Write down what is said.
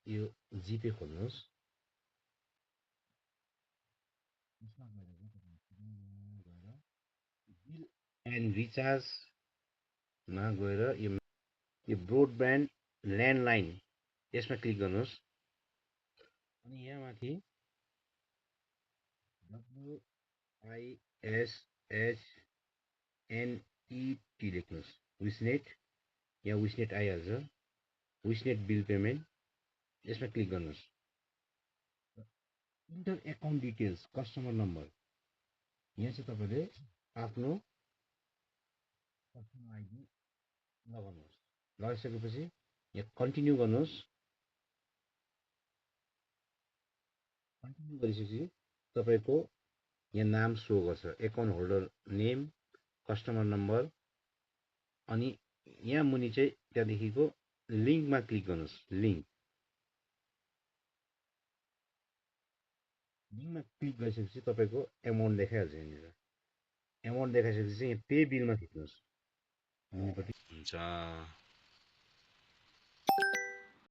यो जिपे खोल्नुहोस्। यसमा गएर बिल एन्ड रिचार्जमा गएर यो ब्रोडब्यान्ड ल्यान्डलाइन यसमा क्लिक गर्नुहोस्। अनि यहाँ माथि WISHNET लेख्नुहोस्। विसनेट, यहाँ विसनेट आइहाल्छ। विसनेट बिल पेमेन्ट यसमा क्लिक गर्नुहोस्। Enter account details, customer number, यहाँ चाहिँ तपाईँले आफ्नो कस्टमर आइडी लगाउनुहोस्। लगाइसकेपछि यहाँ कन्टिन्यू गर्नुहोस्। कन्टिन्यू गरिसकेपछि तपाईँको यहाँ नाम सो गर्छ, account holder name, customer number. अनि यहाँ मुनि चाहिँ त्यहाँदेखिको लिङ्कमा क्लिक गर्नुहोस्। लिङ्कमा क्लिक गरिसकेपछि तपाईँको एमाउन्ट देखाइहाल्छ। यहाँनिर एमाउन्ट देखाइसकेपछि चाहिँ यहाँ पे बिलमा थिच्नुहोस्। हुन्छ।